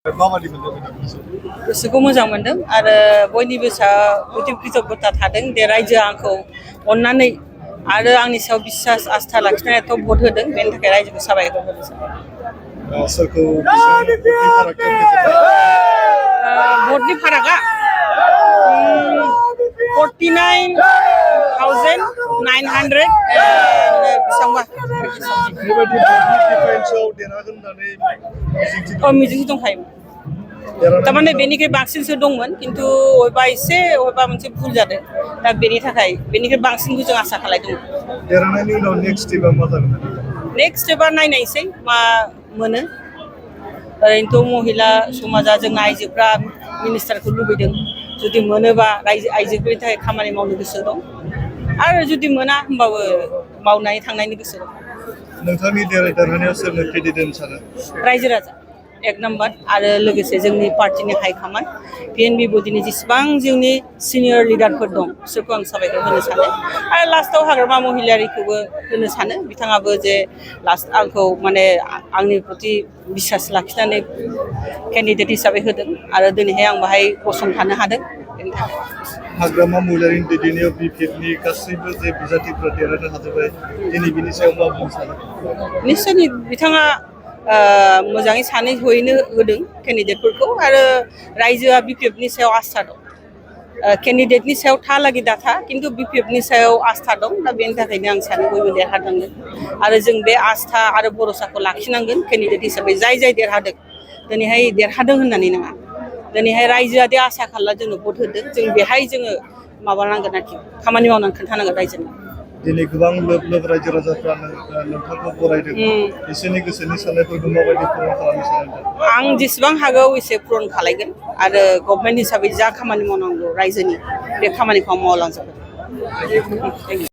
माबादि मोनदों गोसोखौ मोजां मोनदों आरो बयनिबो सायाव कृतज्ञता थादों दे रायजोआ आंखौ अननानै आरो आंनि सायाव बिसास आस्था लाखिनानै एथ' भट होदों बेनि थाखाय रायजोखौ साबायखर होनो सानो सोरखौ भटनि फारागा 49,900 बेसेबांबा बेबायदि डिफारेन्सआव देरहागोन होननानै मिजिंथि दंखायोमोन थारमाने बेनिख्रुइ बांसिनसो दंमोन खिन्थु अबेबा एसे अबेबा मोनसे भुल जादों दा बेनि थाखाय बेनिख्रुइ बांसिनखौ जों आसा खालामदोंमोन देरहानायनि उनाव नेक्स्ट स्टेपआ मा जागोन नेक्स्ट स्टेपआ नायनायसै मा मोनो ओरैनोथ' महिला समाजा जोंना आइजोफ्रा मिनिस्टारखौ लुबैदों जुदि मोनोबा आइजोफोरनि थाखाय खामानि मावनो गोसो दं आरो जुदि मोना होमबाबो मावनानै थांनायनि गोसो दं नोंथांनि देरहानायाव सोरनो क्रेडिट सानो रायजो राजा एक नम्बर आरो लोगोसे जोंनि पार्टिनि हाइकमान्ड PNB बडिनि जेसेबां जोंनि सिनियर लिडारफोर दं बिसोरखौ आं साबायखर होनो सानो आरो लास्टआव हाग्रामा महिलारिखौबो होनो सानो बिथाङाबो जे लास्ट आंखौ माने आंनि प्रति बिसास लाखिनानै केन्डिडेट हिसाबै होदों आरो दिनैहाय आं बाहाय गसंथानो हादों बेनि थाखाय हाग्रामा महिलारिनि दैदेननायाव BPFनि गासैबो जे बिजाथिफोरा देरहानो हाजोबबाय दिनै बिनि सायाव मा बुंनो सानो निश्चय बिथाङा मोजाङै सानै हयैनो होदों केन्डिडेटफोरखौ आरो रायजोआ BPFनि सायाव आस्था दं केन्डिडेटनि सायाव थालागि दाथा खिन्थु BPFनि सायाव आस्था दं दा बेनि थाखायनो आं सानो बयबो देरहानांगोन आरो जों बे आस्था आरो भरसाखौ लाखिनांगोन केन्डिडेट हिसाबै जाय देरहादों दिनैहाय देरहादों होननानै नङा दिनैहाय रायजोआ दे आसा खालामना जोंनो भट होदों जों बेहाय जोङो माबानांगोन आरोखि खामानि मावनानै खोन्थानांगोन रायजोनो दिनै गोबां लोब लोब रायजो राजाफ्रा नोंथांखौ बरायदों बिसोरनि गोसोनि साननायफोरखौ माबायदि पुरन खालामनो सानो आं जेसेबां हागौ एसे पुरन खालायगोन आरो गभर्नमेन्ट हिसाबै जा खामानि मावनांगौ रायजोनि बे खामानिखौ आं मावलांजोबगोन